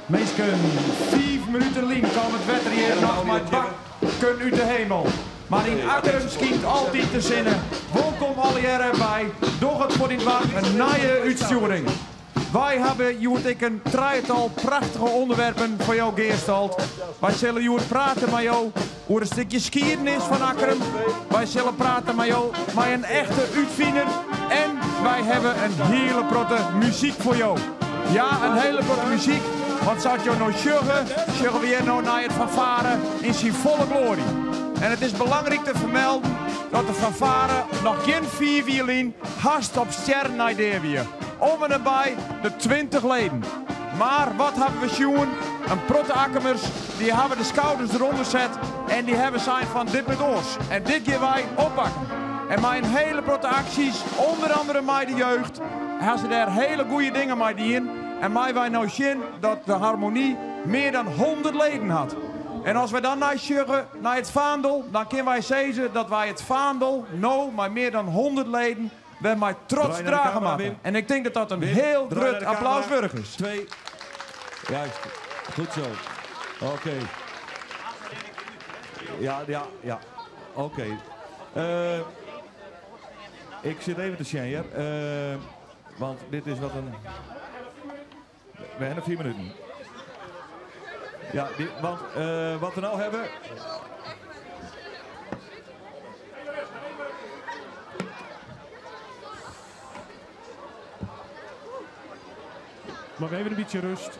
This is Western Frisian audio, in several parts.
Minsken, fiif minuten lyn kaam it wetter hjir noch mei bakken út de hemel. Mar yn Akkrum skynt altyd de sinne. Wolkom allegearre by Doch it foar dyn doarp, in nije útstjoering. Wy hawwe hjoed ek in trijetal prachtige ûnderwerpen foar jo gearstald. Wy sille hjoed prate mei jo oer in stikje skiednis fan Akkrum. Wy sille prate mei jo mei in echte útfiner en wy hawwe in hiele protte muzyk foar jo. Ja, in hiele protte muzyk, want sa't jo no sjogge, sjogge we hjir no nei it fanfare yn syn folle gloarje. En it is belangryk te fermelden dat de fanfare noch gjin fiif jier lyn hast op stjerren nei dea wie. Om en by de 20 leden. Mar wat hawwe we sjoen? In protte Akkumers dy hawwe de skouders derûnder set en dy hawwe sein fan dit moat oars en dit gean wy oppakken. En mei in hiele protte aksjes, ûnder andere mei de jeugd, ha se dêr hiele goede dingen mei dien. En mei wy no sjen dat de Harmonie mear dan 100 leden hat. En as wy dan nei sjogge nei it Vaandel, dan kinne wy sizze dat wy it Vaandel no mei mear dan 100 leden wer mei trots Draai naar de drage camera, moatte. Wim. En ik tink dat dat in Wim, hiel draai naar grut de camera. applaus wurdich is. Twee. Juist. Goed zo. Oké. Ja, ja, ja. Oké. Ik sit even te sjen hjir. Want dit is wat in. We hawwe 4 minuten. Ja, want wat we no hawwe. Nog even een beetje rust.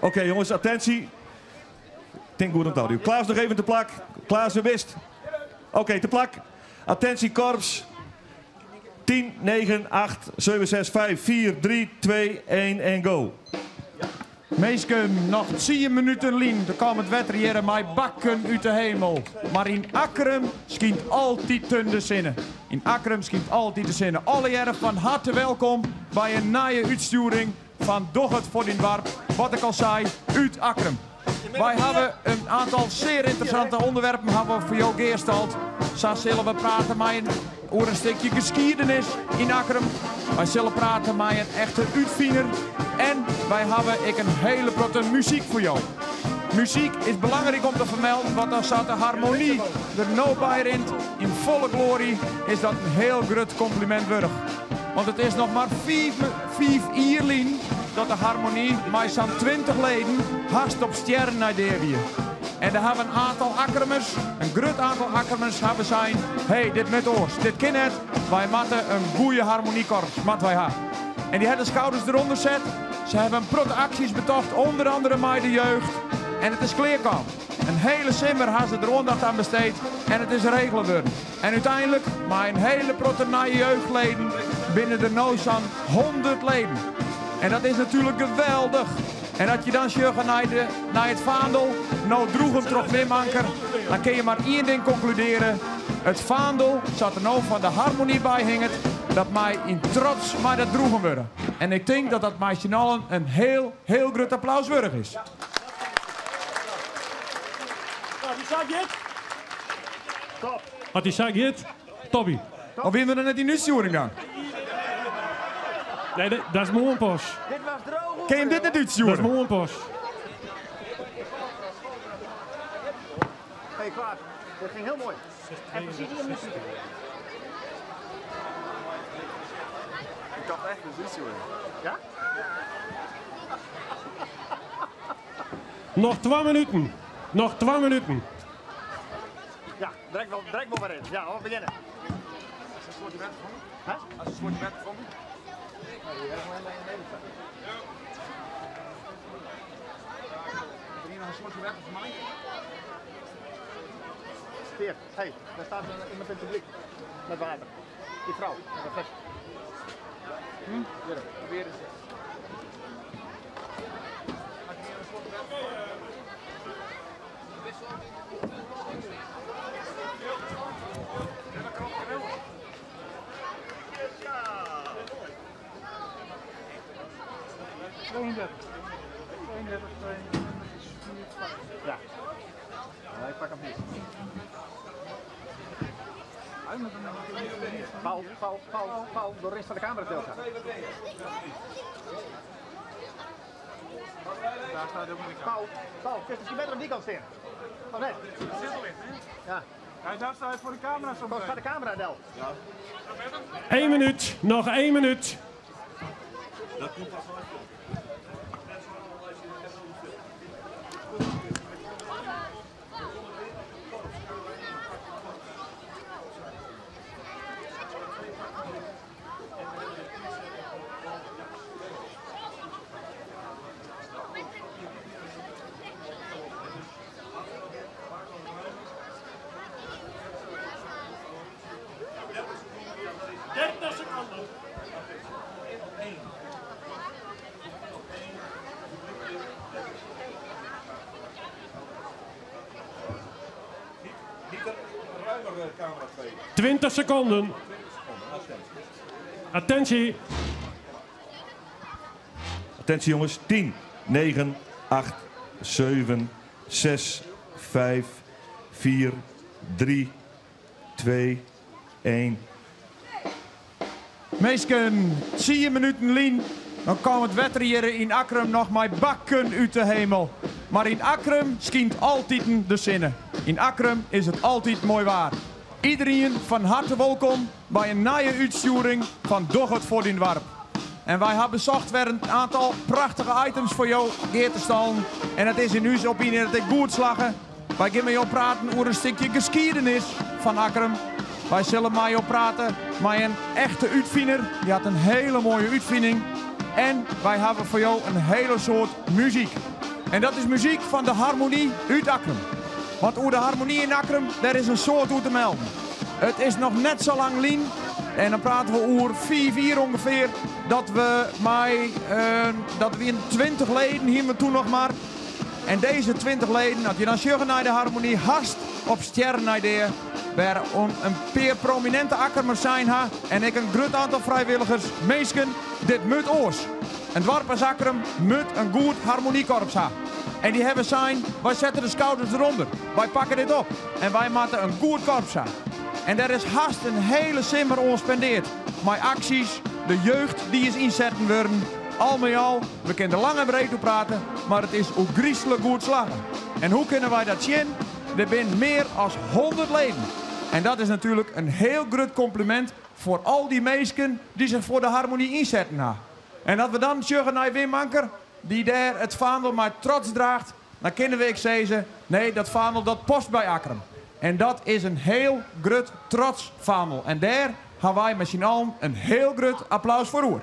Oké jongens, attentie. Tink goed oan it audio. Klaas noch even te plak. Klaas, wêr bist? Oké, te plak. Attentie korps. 10, 9, 8, 7, 6, 5, 4, 3, 2, 1 en go. Minsken, noch tsien minuten lyn kaam it wetter hjir mei bakken út de hemel. Mar yn Akkrum skynt altyd de sinne. Yn Akkrum skynt altyd de sinne. Allegearre fan harte welkom by in nije útstjoering fan Doch it foar dyn doarp, wat ik al sei, út Akkrum. Wy hawwe in oantal sear ynteressante ûnderwerpen hawwe foar jo gearstald. Sa sille we prate mei in, oer in stikje geskiednis yn Akkrum. Wy sille prate mei in echte útfiner. En wy hawwe ek in hiele protte muzyk foar jo. Muzyk is belangryk om te fermelden, want as sa't de harmonie der no by rint yn folle gloarje, is dat in hiel grut komplimint wurdich. Want it is noch mar fiif jier lyn dat de harmonie mei sa'n 20 leden hast op stjerren nei dea wie. En der hawwe in oantal Akkrumers, in grut oantal Akkrumers hawwe sein, hey, dit moat oars, dit kin net, wy moatte in goede harmoniekorps, moatte wy ha. En dy hawwe de skouders derûnder set, se hawwe in protte aksjes betocht, ûnder andere mei de jeugd. En it is klearkaam. In hiele simmer hawwe se der oandacht oan besteed en it is regele wurden. En úteinlik, mei in hiele protte nije jeugdleden, binne der no sa'n 100 leden. En dat is natuerlik geweldich. En as je dan sjogge nei it Vaandel, no droegen troch Wim Anker, dan kinne je mar ien ding konkludearje. It Vaandel, sa't der no fan de harmonie by hinget, dat mei yn trots mei dat droegen wurde. En ik tink dat dat mei syn allen in hiel, hiel grut applaus wurdich is. As dy sa giet, Toppie. Of wiene we der net yn útstjoering dan? Nee, dat is moarn pas. Kin je him dit net útstjoere? Dat is moarn pas. Hey Klaas, dit ging heel mooi. En precies die muziek. Ik dacht echt een útstjoering. Ja? Noch twa minuten. Noch twa minuten. Ja, direkt wol, direkt wol wer in. Ja, we begjinne. Peer, hey, daar staat iemand in het publiek met water. Die vrouw, met een flesje. Hm? Hier, probeer eens. Ja. Ja, ik pak hem hier. Paul, Paul, Paul, Paul, door de rest van de camera telt. Paul, Paul, kun je misschien beter aan die kant staan? Of net? Ja. Hij daar staat voor de camera zo Paul, staat de camera del. Eén minuut. Noch één minuut. seconden. Niet een ruimer camera 2. 20 seconden. Attentie. Attentie jongens. 10, 9, 8, 7, 6, 5, 4, 3, 2, 1. Minsken, 10 minuten lyn, dan kaam it wetter hjir yn Akkrum noch mei bakken út de hemel. Mar yn Akkrum skynt altiten de sinne. Yn Akkrum is it altyd moai waar. Iederien fan harte wolkom by in nije útstjoering fan Doch it foar dyn doarp. En wy ha besocht wer in oantal prachtige items foar jo gear te stallen. En it is yn ús opiny dat ek goed slagge. Wy gean mei jo praten oer in stikje geskiedenis fan Akkrum. Wy sille mei jo prate mei in echte útfiner. Dy hat in hele moaie útfining. En wy hawwe foar jo in hele soad muzyk. En dat is muzyk fan de Harmonie út Akkrum. Want oer de Harmonie yn Akkrum, dêr is in soad oer te melden. It is noch net sa lang lyn, en dan prate we oer 5 jier ûngefear, dat we mei, dat wienen 20 leden, hienen we toen noch mar. En dizze 20 leden, as je dan sjogge nei de Harmonie, hast op stjerren nei dea, wêr in pear promininte Akkrumers sein ha en ek in grut oantal frijwilligers, minsken, dit moat oars. In doarp as Akkrum moat in goed harmoniekorps ha. En dy hawwe sein, wy sette de skouders derûnder, wy pakke dit op en wy moatte in goed korps ha. En dêr is hast in hele simmer oan spendeard, mei aksjes, de jeugd dy is ynsetten wurden. Al mei al, we kinne der lang en breed oer prate, mar it is ôfgryslik goed slagge. En hoe kinne wy dat sjen? Der binne mear as 100 leden. En dat is natuerlik in hiel grut komplimint foar al dy minsken dy't sich foar de Harmonie ynsetten ha. En as we dan sjogge nei Wim Anker, dy't dêr it faandel mei trots draacht, dan kinne we ek sizze, nee, dat faandel dat past by Akkrum. En dat is in hiel grut trots faandel. En dêr ha wy mei syn allen in hiel grut applaus foar oer.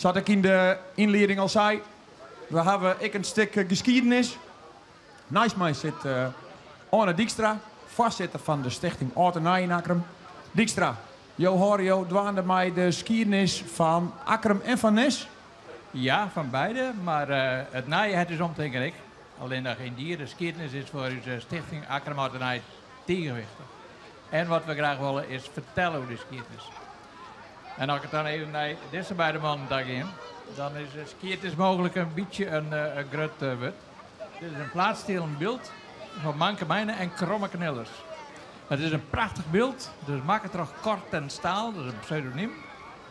Sa't ik yn de ynlieding al sei, we hawwe ek in stik geskiedenis. Neist my sit Arne Dykstra, foarsitter fan de Stichting Âld en Nij yn Akkrum. Dykstra, jo hâlde jo dwaande mei de skiedenis fan Akkrum en fan Nes? Ja, fan beide, mar it nije hat ús omtinken ek. Allinnich yndied, de skiednis is foar ús Stichting Akkrum Âld en Nij tige wichtich. En wat we graach wolle is fertelle oer dy skiednis. En as ik dan even nei dizze beide mannen ta gean, dan is skiednis mooglik in bytsje in grut wurd. Dit is in plaatstielen byld fan Manke Meine en Kromme Knillers. It is in prachtich byld, dus makke troch Cor ten Staal, dat is in pseudonym.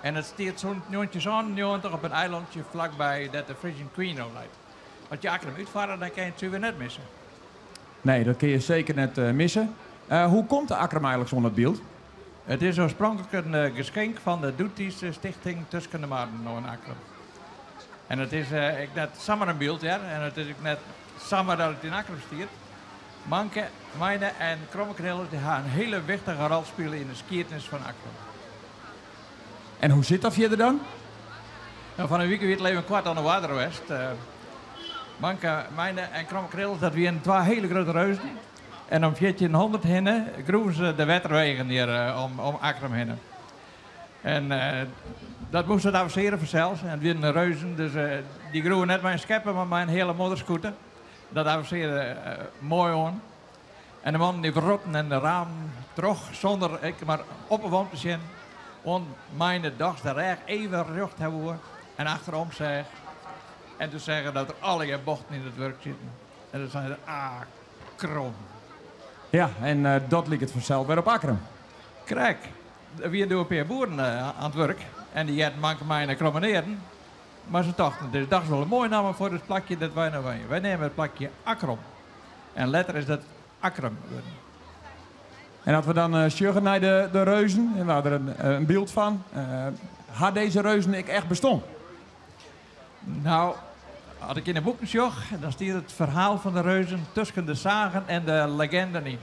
En it stiet sûnt 1997 op in eilantsje flakby dêr't de Frisian Queen no leit. As je Akkrum útfarre, dan kinne je it suver net misse. Nee, dat kinne je seker net misse. Hoe komt de Akkrum eigenliks oan dat byld? It is oarspronklik in geskink fan de doetiidske Stichting Tusken de Marren oan Akkrum. En it is ek net samar in byld hear, en it is ek net samar dat it yn Akkrum stiet. Manke, Meine en Kromme Knilles dy ha in hiele wichtige rol spile yn de skiednis fan Akkrum. En hoe sit dat fierder dan? No, fan 'e wike wie it even koart oan de oarder west. Manke, Meine en Kromme Knilles, dat wienen twa hiele grutte reuzen. En om 1400 hinne groeven se de wetterwegen hjir om Akkrum hinne. En dat moast wat avansearje fansels. En it wienen reuzen, dus dy groeven net mei in skeppe, mar mei in hiele modderskûte. Dat avansearre moai oan. En de mannen dy wrotten en raamden troch sûnder ek mar op of om te sjen. Oant Meine dochs de rêch even rjocht ha woe en achterom seach. En toen seach er dat der allegear bochten yn it wurk sieten. En toen sei er, ah, krom. Ja, en dat liket fansels wer op Akkrum. Krekt. Der wienen doe in pear boeren oan it wurk en dy hearden Manke Meine krommenearen. Mar se tochten, it is dochs wol in moaie namme foar it plakje dêr't wy no wenje. Wy neame it plakje Akkrum. En letter is dat Akkrum wurden. En as we dan sjogge nei de reuzen, en we ha der in byld fan, ha dizze reuzen ek echt beston? Nou, as ik yn de boeken sjoch, dan stiet it ferhaal fan de reuzen tusken de sagen en de legenden yn.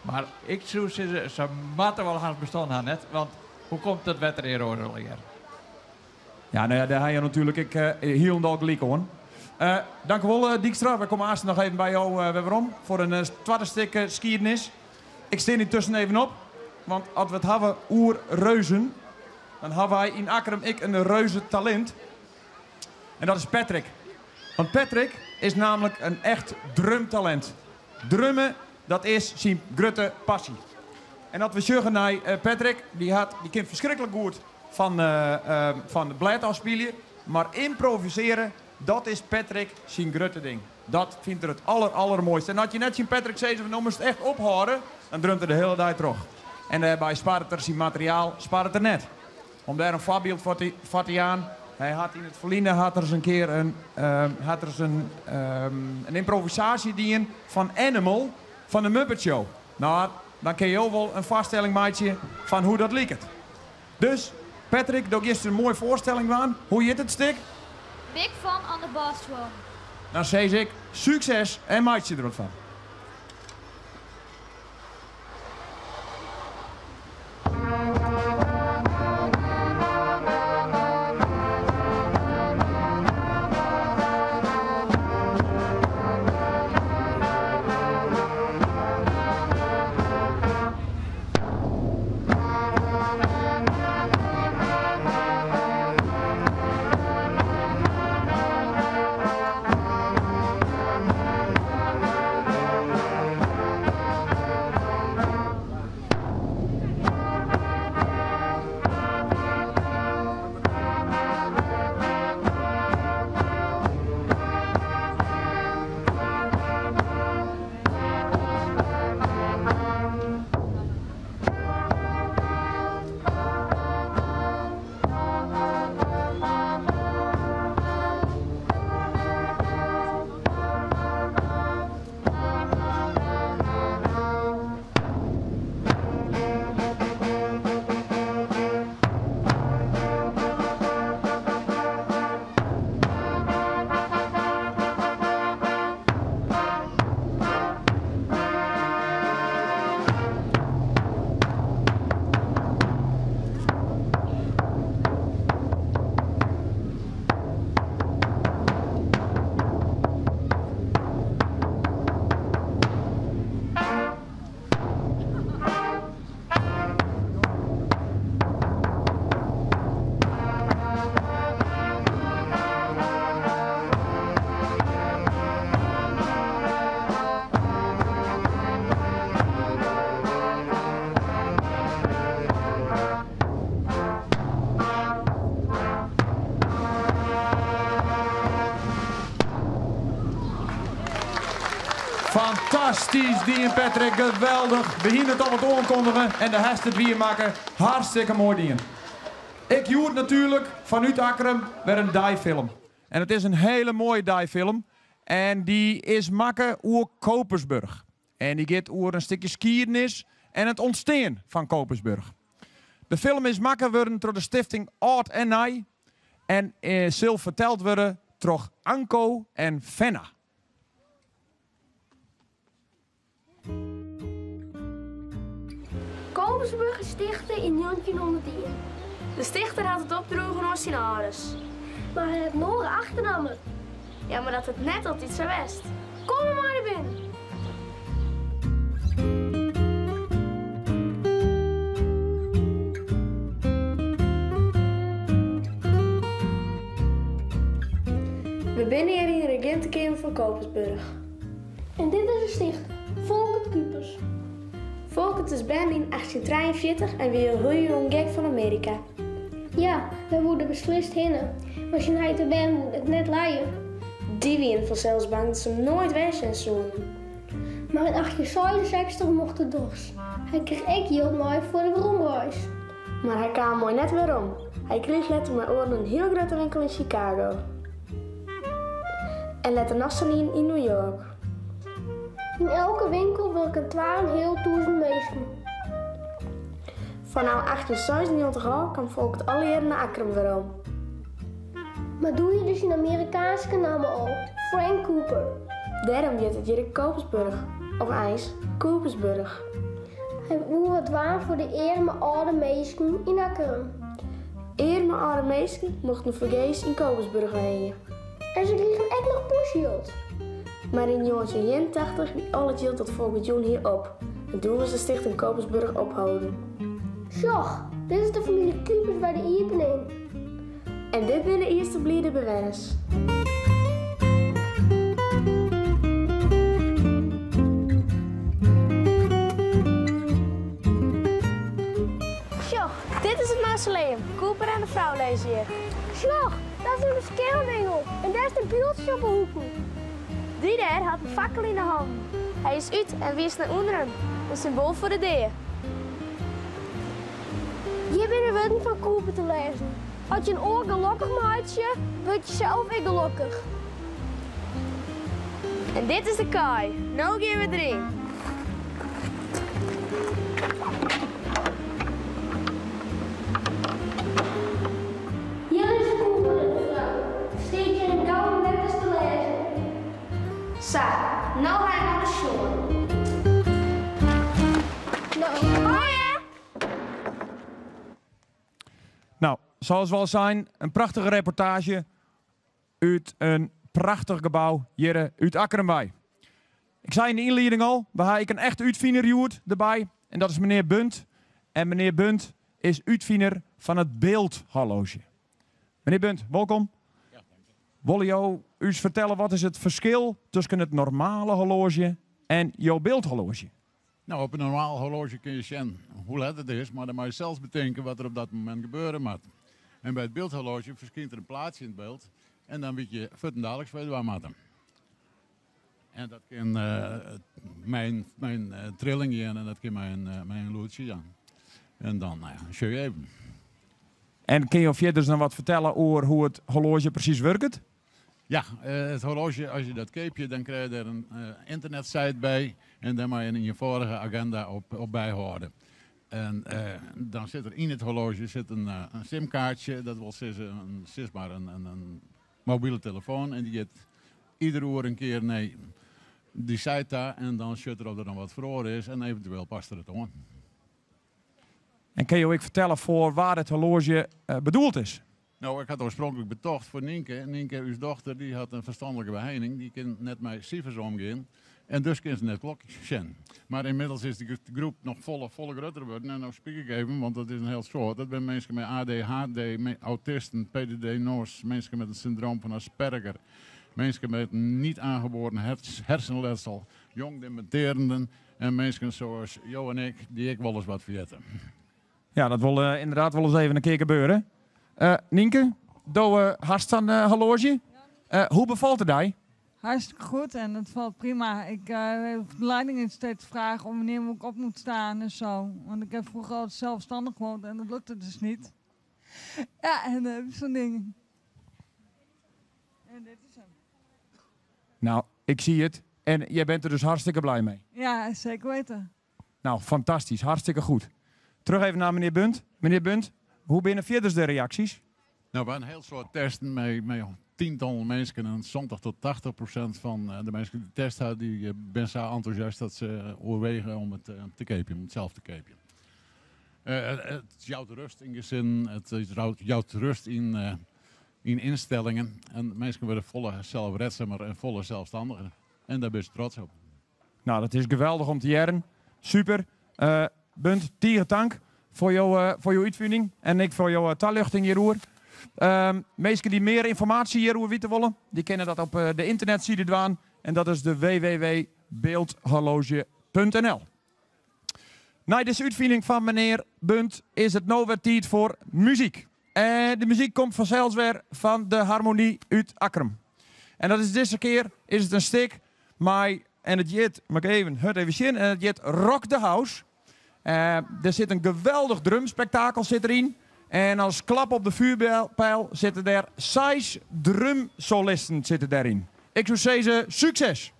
Mar ik soe sizze, se moatte wol hast beston ha, net? Want hoe komt dat wetter hjir oars allegear? Ja, no ja, dêr ha je natuerlik ek hielendal gelyk oan. Dankewol Dykstra, wy komme aanst noch even by jo wer werom foar in twadde stik skiednis. Ik stean yntusken even op, want as we it hawwe oer reuzen, dan hawwe wy yn Akkrum ek in reuzetalint. En dat is Patrick. Want Patrick is namelijk in echt drumtalint. Drumme, dat is syn grutte passy. En as we sjogge nei Patrick, dy hat, dy kin ferskriklik goed fan fan it blêd ôfspylje, mar ymprovisearje, dat is Patrick syn grutte ding. Dat fynt er it aller allermoaiste. En as je net tsjin Patrick sizze fan no moatst echt ophâlde, dan drumt er de hiele dei troch. En dêrby sparret er syn materiaal sparret er net. Om dêr in foarbyld foar te jaan, hy hat yn it ferline hat er ris in kear in hat er ris in in ymprovisaasje dien fan Animal fan de Muppet Show. No, dan kinne jo wol in foarstelling meitsje fan hoe dat liket. Dus, Patrick, do giest in moaie foarstelling dwaan. Hoe hjit it stik? Big Fun on the Bass Drum. Dan sis ik, sukses en meitsje der wat fan. Fantastysk dien Patrick, geweldich. We hiene it al wat oankondige en do hast it wiermakke. Hartstikke moai dien. Ek hjoed natuerlik fanút Akkrum wer in deifilm. En it is in hele moaie deifilm. En dy is makke oer Coopersburg. En dy giet oer in stikje skiednis en it ûntstean fan Coopersburg. De film is makke wurden troch de stifting Ald en Nij en sil ferteld wurde troch Anko en Fenna. Coopersburg is stichte yn njoggentjinhûndertien. De stichter hat it opdroegen oan syn âlders. Mar hy hat in oare achternamme. Ja, mar dat hat net altyd sa west. Kom mar mei nei binnen. We binne hjir yn de regintekeamer fan Coopersburg. En dit is de stichter, Folkert Kupers. Folkert is berne yn 1843 en wie al hiel jong gek fan Amearika. Ja, dêr woe er beslist hinne, mar syn heit en mem woene it net lije. Dy wiene fansels bang dat se him noait wer sjen soenen. Mar yn 1866 mocht er dochs. Hy krige ek jild mei foar de weromreis. Mar hy kaam moai net werom. Hy krige letter mei oaren in hiel grutte winkel yn Chicago. En letter noch sa'n ien yn New York. Yn elke winkel wurken twaenhealtûzen minsken. Fanôf 1896 ôf kaam Folkert alle jierren nei Akkrum werom. Mar doe hie er syn Amerikaanske namme al, Frank Cooper. Dêrom hjit it hjir ek Coopersburg, of eins Coopersburg. Hy woe wat dwaan foar de earme âlde minsken yn Akkrum. Earme âlde minsken mochten fergees yn Coopersburg wenje. En se krigen ek noch poesjild. Mar yn 1981 wie al it jild dat Folkert jûn hie op en doe is de Stichting Coopersburg opholden. Sjoch, dit is de famylje Kupers by de iepening. En dit binne de earste blide bewenners. Sjoch, dit is it mausoleum. Cooper en de frou lizze hjir. Sjoch, dat is in beskermingel en dêr is de byldsje op 'e hoeken. Dy dêr hat in fakkel yn 'e hannen. Hy is út en wiist nei ûnderen, in symboal foar de dea. Hjir binne wurden fan Cooper te lêzen, As je in oar gelokkich meitsje, wurd je sels ek gelokkich. En dit is de kaai. No gean we deryn. Hjir is Cooper en de frou. Steat hjir yn gouden letters te lêzen. Sa, no ha ik alles sjoen. No, hoi hè! No, sa as we al seinen, in prachtige reportaazje út in prachtich gebou hjir út Akkrum wei. Ik sei yn de ynlieding al, we ha ek in echte útfiner hjoed derby en dat is menear Bunt. En menear Bunt is útfiner fan it byldhorloazje. Menear Bunt, wolkom. Wolle jo ús fertelle wat is it ferskil tusken it normale horloazje en jo byldhorloazje? No, op in normaal horloazje kin je sjen hoe let it is, mar dan moat je sels betinke wat der op dat momint gebeure moat. En by it byldhorloazje ferskynt der in plaatsje yn it byld en dan wit je fuortendaliks wat je dwaan moatte. En dat kin mei in trilling gean en dat kin mei in lûdsje jaan. En dan, no ja, sjoch je even. En kin jo fierders noch wat fertelle oer hoe it horloazje presys wurket? Ja, it horloazje, as je dat keapje, dan krije je der in ynternetsite by en dêr mei je in ienfâldige agenda op byhâlde. En dan sit der yn it horloazje sit in simkaartsje, dat wol sizze in, sis mar in mobile telefoan en dy giet ieder oer in kear nei dy site ta en dan sjocht er of der noch wat feroare is en eventueel past er it oan. En kinne jo ek fertelle foar wa't it horloazje bedoeld is? No, ik ha it oarspronklik betocht foar Nynke. Nynke, ús dochter, dy hat in ferstanlike beheining. Dy kin net mei sifers omgean en dus kin se net klokjes sjen. Mar ynmiddels is dy groep noch folle, folle grutter wurden. En no spyk ik even, want dat is in hiel soad. Dat binne minsken mei ADHD, autisten, PDD-NOS, minsken met in syndroom fan Asperger, minsken met in niet aangeboren hersenletsel, jong dementerenden En minsken soas jo en ik, dy't ek wolris wat ferjitte. Ja, dat wol ynderdaad wolris even in kear gebeure. Nynke, do hast sa'n horloazje. Hoe befalt it dy? Hartstikke goed en het valt prima. Ik heb de leiding in steeds vragen om wanneer moet ik op moet staan en zo. Want ik heb vroeger altijd zelfstandig gewoond en dat lukte dus niet. Ja, en uh, zo'n ding. En dit is hem. Nou, ik zie het. En jij bent er dus hartstikke blij mee. Ja, zeker weten. Nou, fantastisch. Hartstikke goed. Terug even naar meneer Bunt. Meneer Bunt, hoe binnen verder de reacties? Nou, we hebben een heel soort testen met tientallen mensen. En 70 tot 80% van de mensen die de test hadden, die ben zo enthousiast dat ze overwegen om het te kopen, om het zelf te kopen. Het jouwt rust in gezin, het jouwt rust in instellingen. En mensen worden volle zelfredzamer en volle zelfstandiger. En daar ben ik trots op. Nou, dat is geweldig om te jaren. Super. Bunt, tige tank voor jouw uitvinding en ik voor jouw talluchting hierover. Mensen die meer informatie hierover weten willen, die kennen dat op de internetsite dwaan. En dat is de www.beeldhorloge.nl. Na deze uitvinding van meneer Bunt is het nou weer tijd voor muziek. En de muziek komt vanzelfs weer van de Harmonie uit Akkrum. En dat is deze keer is het een stik, maar en het jet, mag ik even het even zien, en het jet Rock the House. Er zit een geweldig drumspektakel zit erin. En als klap op de vuurpijl zitten er 6 drumsolisten zitten daarin. Ik zou zeggen, succes!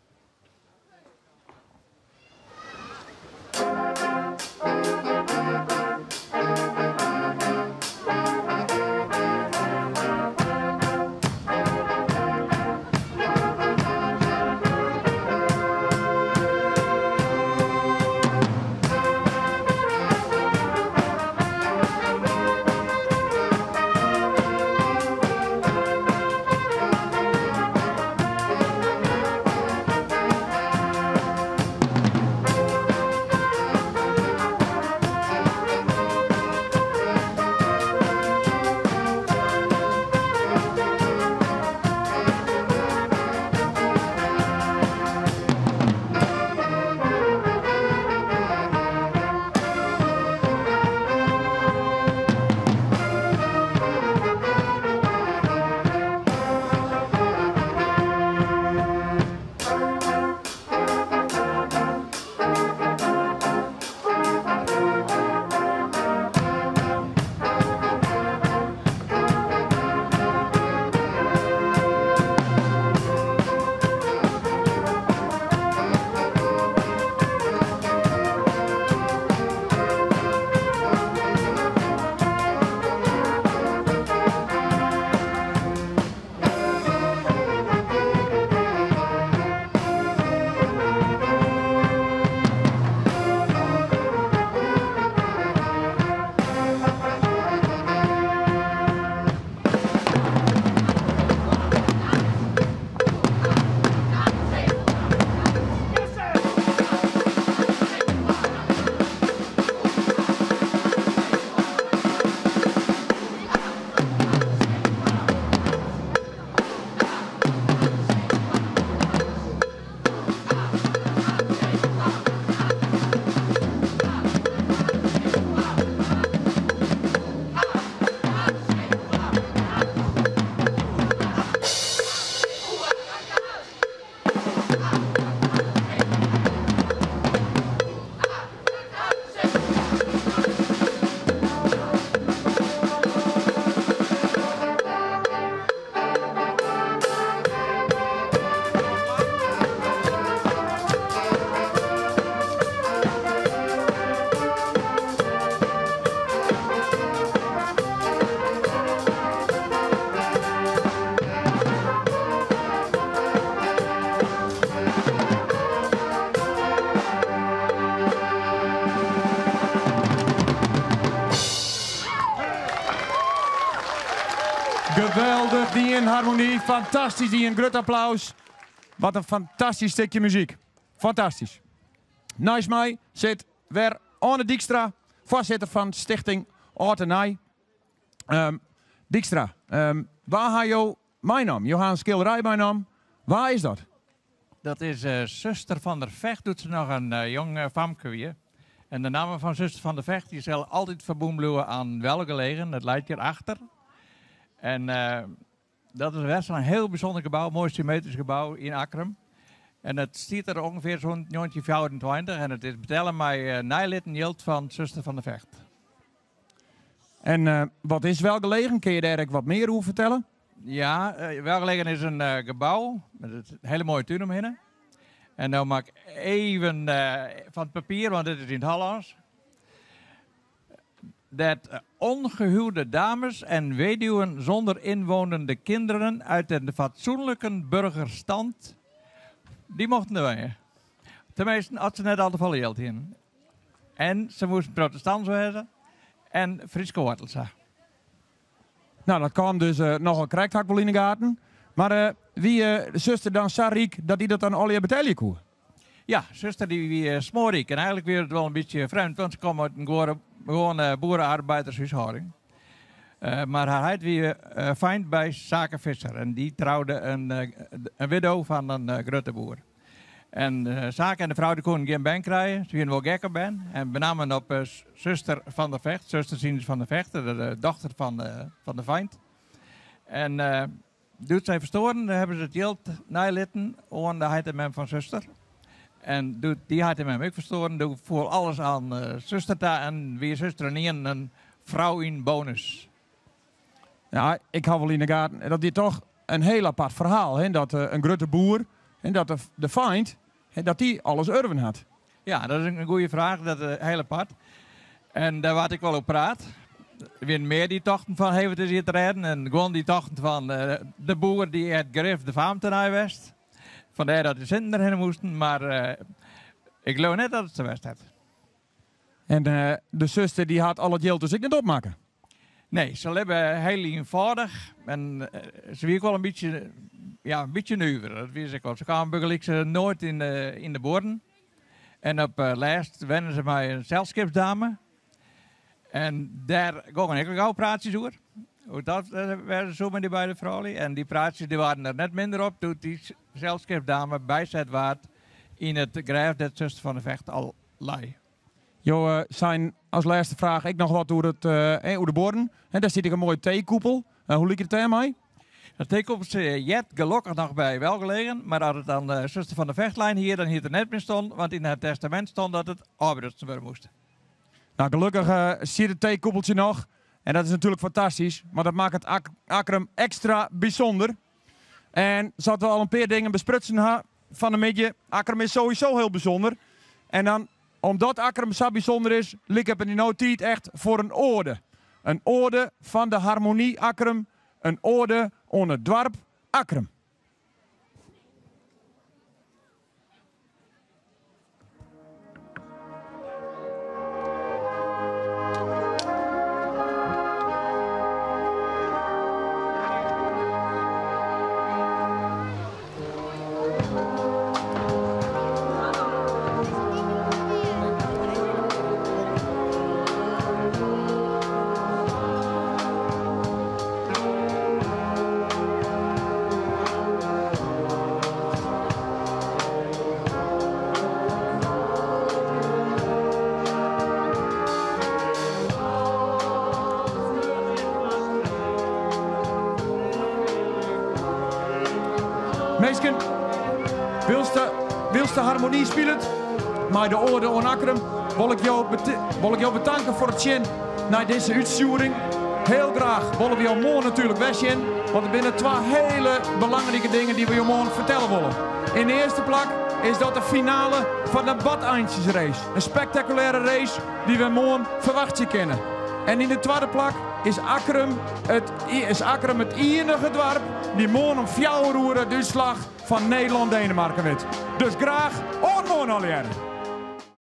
Geweldig, die in harmonie. Fantastisch, die een groot applaus. Wat een fantastisch stukje muziek. Fantastisch. Naast mij zit weer Arne Dijkstra, voorzitter van Stichting Ald en Nij. Dijkstra, waar haal je mijn naam? Je haalt een schilderij bij naam. Waar is dat? Dat is zuster van der Vecht, doet ze nog een jong famke weer. En de naam van zuster van der Vecht die zal altijd verbonden blijven aan Welgelegen, dat lijkt hier achter. En dat is best een heel bijzonder gebouw, mooi symmetrisch gebouw in Akkrum. En het stiet er ongeveer zo'n 1924 en het is betellen met nijlitten jild van zuster van der Vecht. En wat is Welgelegen? Kinne je dêr ek wat mear oer fertelle? Ja, Welgelegen is in gebou met in hiele moaie tún omhinne. En no moat ik even fan it papier, want dit is yn it Hollânsk. Dat ongehuwde dames en weduwen zonder inwonende kinderen uit de fatsoenlijke burgerstand, dy mochten der wenje. Teminsten, as se net al te folle jild hienen. En se moasten protestant wêze en Fryske woartels ha. No, dat kaam dus nochal krekt, ha ik wol yn 'e gaten. Mar wie de suster dan sa ryk dat dy dat dan allegear betelje koe? Ja, suster dy wie smoarryk. En eigenlik wie it wol in bytsje frjemd, want se kaam út in gewoane boere-arbeidershúshâlding. Mar har heit wie feint by Sake Visser en dy troude in widdo fan in grutte boer. En Sake en de frou dy koenen gjin bern krije. Se wienen wol gek op bern. En benammen op suster Van der Vecht, suster Sines van der Vecht, de dochter fan de feint. En doe't sy ferstoaren, hawwe se it jild neilitten oan de heit en mem fan suster. En doe't dy heit en mem ek ferstoaren, doe foel alles oan suster ta en wie suster ynienen in frou yn bonus. Ja, ik ha wol yn 'e gaten dat dit toch in hiel apart ferhaal, hè, dat in grutte boer en dat de feint, hè, dat dy alles urven hat. Ja, dat is in goede fraach, dat is hiel apart. En dêr waard ek wol oer praat. Der wienen mear dy't tochten fan, hé, wat is hjir te rêden? En guon dy't tochten fan, de boer dy hat grif de faam tenei west. Fandêr dat de sinten derhinne moasten, mar ik leau net dat it sa west hat. En de suster dy hat al it jild dus ek net opmakke? Nee, se libbe hiel ienfâldich en se wie ek wol in bytsje, ja, in bytsje nuver. Dat wie se ek wol. Se kaam bygelyks noait yn de buorren. En op lêst wenne se mei in selskipsdame. En dêr gongen ek al gau praatsjes oer. Hoe't dat wêze soe mei dy beide froulju. En dy praatsjes dy waarden der net minder op doe't dy selskipsdame byset waard yn it grêf dêr't suster Van der Vecht al lei. Jo seinen as lêste fraach ek noch wat oer, it, oer de buorren. Dêr stiet ek in moaie teekoepel. Hoe liket it dêrmei? De teekoepel heart gelokkich noch by Welgelegen, mar as it oan de suster Van der Vecht lein hie, dan hie it der net mear stien, want yn har testamint stond dat it ôfbrutsen wurde moast. No, gelokkich stiet it teekoepeltsje noch en dat is natuerlik fantastysk, want dat makket Akkrum ekstra bysûnder. En sa't we al in pear dingen besprutsen ha fan 'e middei, Akkrum is sowieso hiel bysûnder. En dan, omdat Akkrum sa bysûnder is, liket it my no tiid echt foar in oade. In oade fan de Harmonie Akkrum, in oade oan it doarp Akkrum. Minsken, wylst de, wylst de harmonie spilet mei de oade oan Akkrum, wol ik jo, wol ik jo betanke foar it sjen nei dizze útstjoering. Hiel graach wolle we jo moarn natuerlik wer sjen, want der binne twa hiele belangrike dingen dy't we jo moarn fertelle wolle. Yn de earste plak is dat de finale fan de Badeintsjesrace. In spektakulêre race dy't we moarn ferwachtsje kinne. En yn de twadde plak is Akkrum it, is Akkrum it iennige doarp dy't moarn om fjouwer oere de útslach fan Nederlân-Denemarken wit. Dus graach oant moarn allegearre!